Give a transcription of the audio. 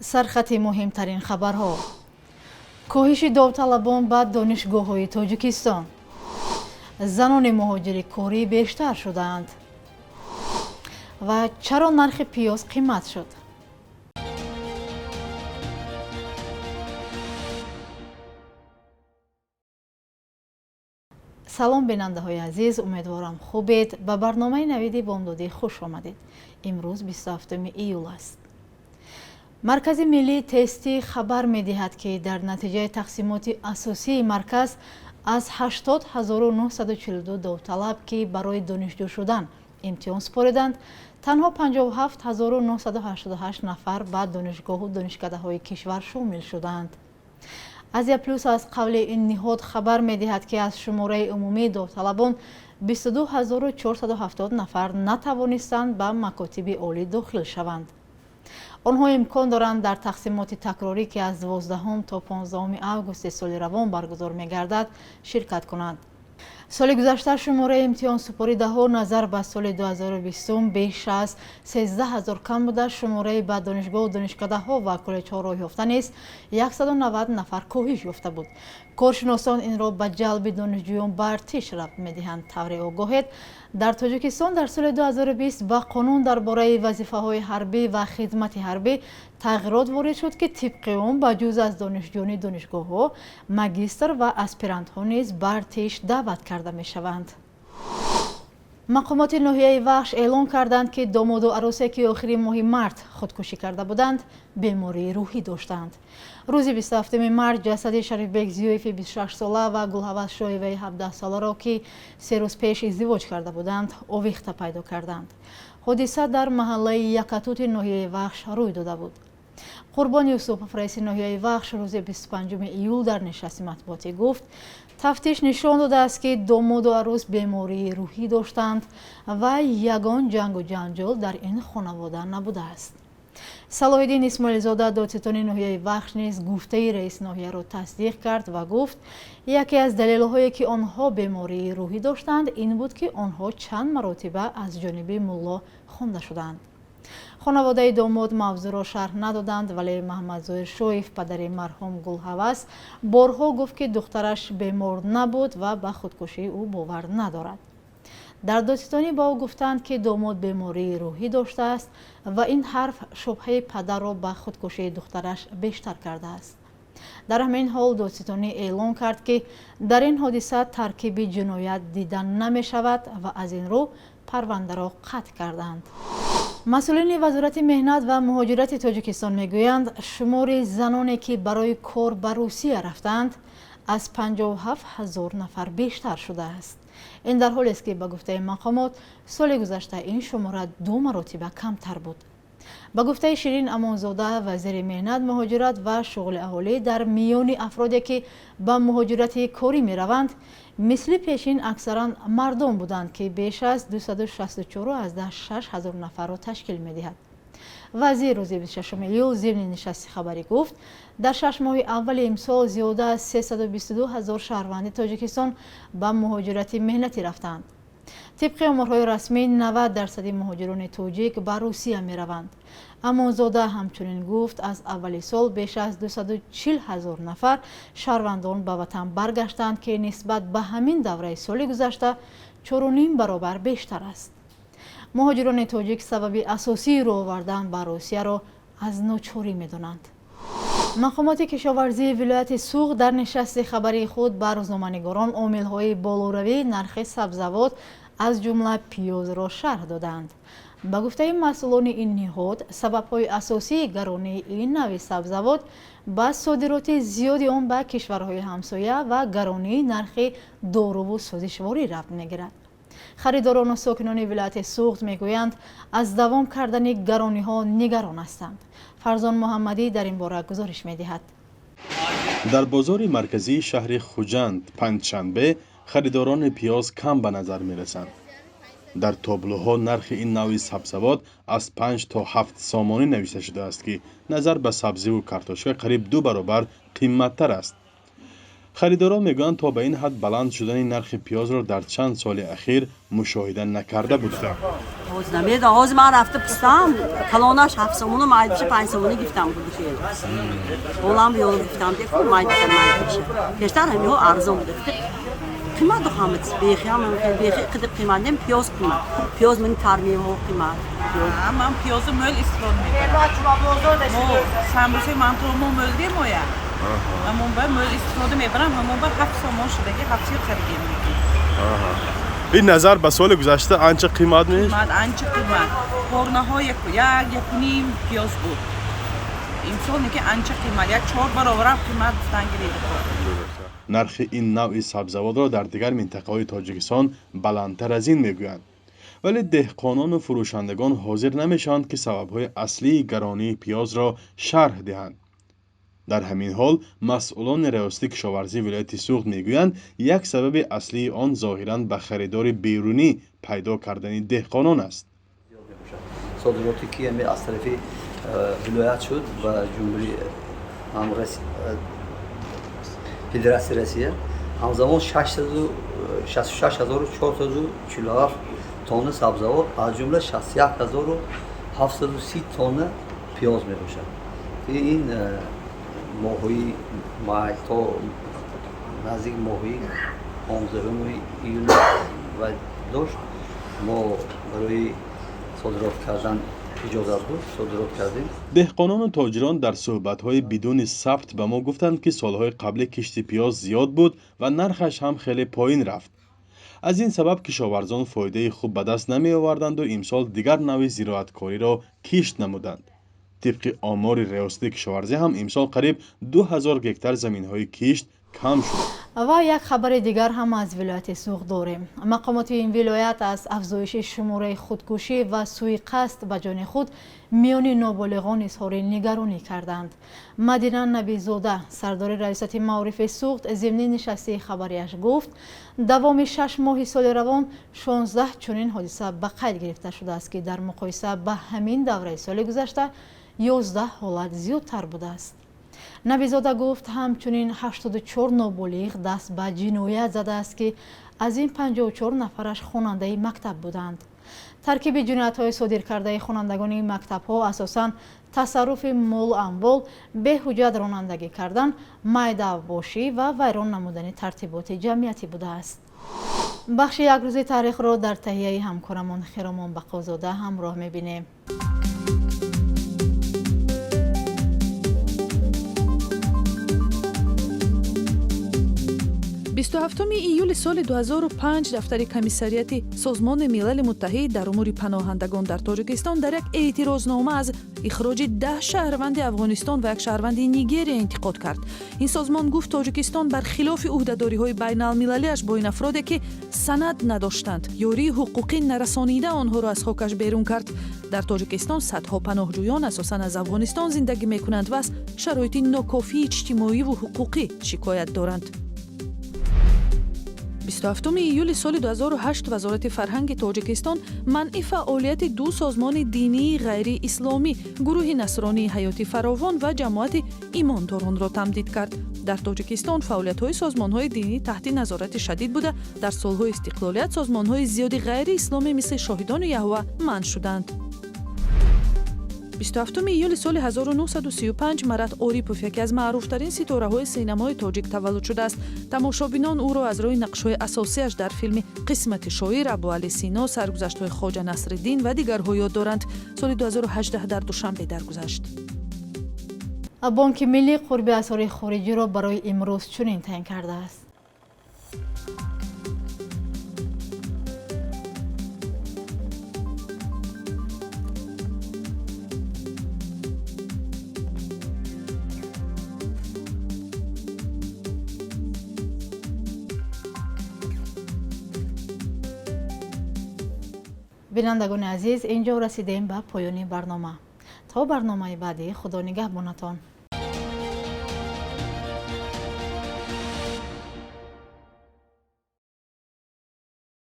Сархати муҳимтарин хабарҳо: коҳиши довталабон ба донишгоҳҳои Тоҷикистон, занони муҳоҷири корӣ бештар шудаанд ва чаро нархи пиёз қимат шуд. Салом, бинандаҳои азиз, умедворам, хубед. Ба барномаи «Навиди бомдодӣ» хуш омадед. Имрӯз 27 июл аст. Маркази миллии тестӣ хабар медиҳад, ки дар натиҷаи тақсимоти асосии марказ аз 80 942 довталаб, ки барои донишҷӯ шудан имтиҳон супориданд, танҳо 57 988 нафар ба донишгоҳу донишкадаҳои кишвар шомил шудаанд. «Азия Плюс» аз қавли ин ниҳод хабар медиҳад, ки аз шумораи умумии довталабон 22 470 нафар натавонистанд ба макотиби олӣ дохил шаванд. Онҳо имкон доранд дар тақсимоти такрорӣ, ки аз 12 то 15 августи соли равон баргузор мегардад, ширкат кунанд. Соли гузашта шумораи имтиҳонсупоридаҳо назар ба соли 2020 беш аз 13 ҳазор кам буда, шумораи ба донишгоҳу донишкадаҳо ва коллеҷҳо роҳ ёфта низ 190 нафар коҳиш ёфта буд. Коршиносон инро ба ҷалби донишҷӯён ба артиш рабт медиҳанд. Тавре огоҳед, дар Тоҷикистон дар соли 2020 ба қонун дар бораи вазифаҳои ҳарбӣ ва хизмати ҳарбӣ тағйирот ворид шуд, ки тибқи он ба ҷуз аз донишҷӯёни донишгоҳҳо, магистр ва аспирантҳо низ ба артиш даъват карда мешаванд. Мақомоти ноҳияи Вахш эълон карданд, ки домоду арусе, ки охири моҳи март худкушӣ карда буданд, бемории рӯҳӣ доштанд. Рӯзи 27 март ҷасади Шарифбек Зиёеви 26-сола ва Гулҳавас Шоеваи 17-соларо, ки 3 рӯз пеш издивоҷ карда буданд, овехта пайдо карданд. Ҳодиса дар маҳаллаи Якатути ноҳияи Вахш рӯй дода буд. Қурбон Юсупов, раиси ноҳияи Вахш, рӯзи 25 июл дар нишасти матбуотӣ гуфт, тафтиш нишон додааст, ки домоду арӯс бемории рӯҳӣ доштанд ва ягон ҷангу ҷанҷол дар ин хонавода набудааст. Салоҳиддин Исмоилзода, додситони ноҳияи Вахш, низ гуфтаи раиси ноҳияро тасдиқ кард ва гуфт, яке аз далелҳое, ки онҳо бемории рӯҳӣ доштанд, ин буд, ки онҳо чанд маротиба аз ҷониби мулло хонда шуданд. Хонаводаи домод мавзӯъро шарҳ надоданд, вале Маҳаммадзоҳир Шоев, падари марҳум Гулҳавас, борҳо гуфт, ки духтараш бемор набуд ва ба худкушии ӯ бовар надорад. Дар додситонӣ ба ӯ гуфтанд, ки домод бемории рӯҳӣ доштааст ва ин ҳарф шубҳаи падарро ба худкушии духтараш бештар кардааст. Дар ҳамин ҳол додситонӣ эълон кард, ки дар ин ҳодиса таркиби ҷиноят дида намешавад ва аз ин рӯ парвандаро қатъ карданд. Масъулини Вазорати меҳнат ва муҳоҷирати Тоҷикистон мегӯянд, шумори заноне, ки барои кор ба Русия рафтаанд, аз 57 ҳазор нафар бештар шудааст. Ин дар ҳолест, ки ба гуфтаи мақомот, соли гузашта ин шумора ду маротиба камтар буд. Ба гуфтаи Ширин Амонзода, вазири меҳнат, муҳоҷират ва шуғли аҳолӣ, дар миёни афроде, ки ба муҳоҷирати корӣ мераванд, мисли пешин аксаран мардон буданд, ки беш аз 264,6 ҳазор нафарро ташкил медиҳад. Вазир рӯзи 26 июл зимни нишасти хабарӣ гуфт, дар 6 моҳи аввали имсол зиёда аз 322 ҳазор шаҳрванди Тоҷикистон ба муҳоҷирати меҳнатӣ рафтаанд. Тибқи оморҳои расмӣ, 90 дарсади муҳоҷирони тоҷик ба Русия мераванд. Амонзода ҳамчунин гуфт, аз аввали сол беш аз 240 ҳазор нафар шаҳрвандон ба ватан баргаштанд, ки нисбат ба ҳамин давраи соли гузашта 4,5 баробар бештар аст. Муҳоҷирони тоҷик сабаби асосии рӯ овардан ба Русияро аз ночорӣ медонанд. Мақомоти кишоварзии вилояти Суғд дар нишасти хабарии худ ба рӯзноманигорон омилҳои болоравии нархи сабзавот, аз ҷумла пиёзро шарҳ доданд. Ба гуфтаи масъулони ин ниҳод, сабабҳои асосии гаронии ин навъи сабзавот ба содироти зиёди он ба кишварҳои ҳамсоя ва гаронии нархи доруву сӯзишворӣ рабт мегирад. Харидорону сокинони вилояти Суғд мегӯянд, аз давом кардани гарониҳо нигарон ҳастанд. Фарзон Муҳаммадӣ дар ин бора гузориш медиҳад. Дар бозори марказии шаҳри Хуҷанд панҷшанбе харидорони пиёз кам ба назар мерасанд. Дар тоблуҳо нархи ин навъи сабзавот аз 5 то 7 сомонӣ навишта шудааст, ки назар ба сабзиву картошка қариб ду баробар қимматтар аст. Харидорон мегӯянд, то ба ин ҳад баланд шудани нархи пиёзро дар чанд соли ахир мушоҳида накарда буданд. Намедонам, ҳозир ман рафта пистам, калонаш 7 сомону, майдиша 5 сомонӣ гирифтам. Болам ёло гирифтам, майдиша майдиша. Пештар ҳамиҳо арзон буда, қимат ҳама бехи ҳам бехи қиди қимат нем, пиёз қимат, пиёз мани тармеваҳо қимат. Ман пиёзу мӯл истифода мебарам. Мо самбусаи мантомо мӯл демоя, ҳамон ба мӯл истифода мебарам. Ҳамон ба 7 сомон шудаги, 7 сир харидем. Ин назар ба соли гузашта анча қимат меш? Қимат, анча қимат. Порнаҳо яку як, якуним пиёз буд, имсол неки анча қимат, як чор баробарам қимат гуфтан гиред. Нархи ин навъи сабзавотро дар дигар минтақаҳои Тоҷикистон баландтар аз ин мегӯянд, вале деҳқонону фурӯшандагон ҳозир намешаванд, ки сабабҳои аслии гаронии пиёзро шарҳ диҳанд. Дар ҳамин ҳол масъулони раёсати кишоварзии вилояти Суғд мегӯянд, як сабаби аслии он зоҳиран ба харидори берунӣ пайдо кардани деҳқонон аст. Содироте ки аз тарафи вилоят шуд ба ҷумҳури Федератсияи Россия, ҳамзамон 66 447 тонна сабзавот, аз ҷумла 61 730 тонна пиёз мебошад, ки ин моҳҳои май то наздик моҳи 15-уми июн ва дошт. Мо барои содирот кардан иҷозат буд, содирот кардем. Деҳқонону тоҷирон дар суҳбатҳои бидуни сабт ба мо гуфтанд, ки солҳои қаблӣ кишти пиёз зиёд буд ва нархаш ҳам хеле поин рафт. Аз ин сабаб кишоварзон фоидаи хуб ба даст намеоварданду имсол дигар навъи зироаткориро кишт намуданд. Тибқи омори раёсати кишоварзӣ ҳам имсол қариб 2000 гектар заминҳои кишт кам шуд. Ва як хабари дигар ҳам аз вилояти Суғд дорем. Мақомоти ин вилоят аз афзоиши шумораи худкушӣ ва сӯиқасд ба ҷони худ миёни ноболиғон изҳори нигаронӣ карданд. Мадина Набизода, сардори раёсати маорифи Суғд, зимни нишасти хабарияш гуфт, давоми 6 моҳи соли равон 16 чунин ҳодиса ба қайд гирифта шудааст, ки дар муқоиса ба ҳамин давраи соли гузашта 11 ҳолат зиёдтар будааст. Набизода гуфт, ҳамчунин 84 ноболиғ даст ба ҷиноят задааст, ки аз ин 54 нафараш хонандаи мактаб буданд. Таркиби ҷиноятҳои содиркардаи хонандагони мактабҳо асосан тасарруфи молу амвол, беҳуҷҷат ронандагӣ кардан, майдавбошӣ ва вайрон намудани тартиботи ҷамъиятӣ будааст. Бахши якрӯзи таърихро дар таҳияи ҳамкорамон Хиромон Бақозода ҳамроҳ мебинем. 27 июли соли 2005 дафтари комиссариати Созмони Милали Муттаҳид дар умури паноҳандагон дар Тоҷикистон дар як эътирознома аз ихроҷи 10 шаҳрванди Афғонистон ва як шаҳрванди Нигерия интиқод кард. Ин созмон гуфт, Тоҷикистон бар хилофи ӯҳдадориҳои байналмилалиаш бо ин афроде, ки санад надоштанд, ёрии ҳуқуқӣ нарасонида, онҳоро аз хокаш берун кард. Дар Тоҷикистон садҳо паноҳҷӯён, асосан аз Афғонистон, зиндагӣ мекунанд ва аз шароити нокофии иҷтимоиву ҳуқуқӣ шикоят доранд. 27 июли соли 2008 Вазорати фарҳанги Тоҷикистон манъи фаъолияти ду созмони динии ғайриисломӣ, гурӯҳи насронии «Ҳаёти фаровон» ва ҷамоати имондоронро тамдид кард. Дар Тоҷикистон фаъолиятҳои созмонҳои динӣ таҳти назорати шадид буда, дар солҳои истиқлолият созмонҳои зиёди ғайриисломӣ, мисли Шоҳидони Яҳова, манъ шуданд. 27 июли соли 1935 Марат Орипов, яке аз маъруфтарин ситораҳои синамои тоҷик, таваллуд шудааст. Тамошобинон ӯро аз рӯи нақшҳои асосиаш дар филми «Қисмати шоир», «Абуали Сино», «Саргузаштҳои Хоҷа Насриддин» ва дигарҳо ёд доранд. Соли 2018 дар Душанбе даргузашт. Бонки Миллӣ қурби асъори хориҷиро барои имрӯз чунин таъин кардааст. Бинандагони азиз, ин ҷо расидем ба поёни барнома. То барномаи баъдӣ, Худо нигаҳбонатон.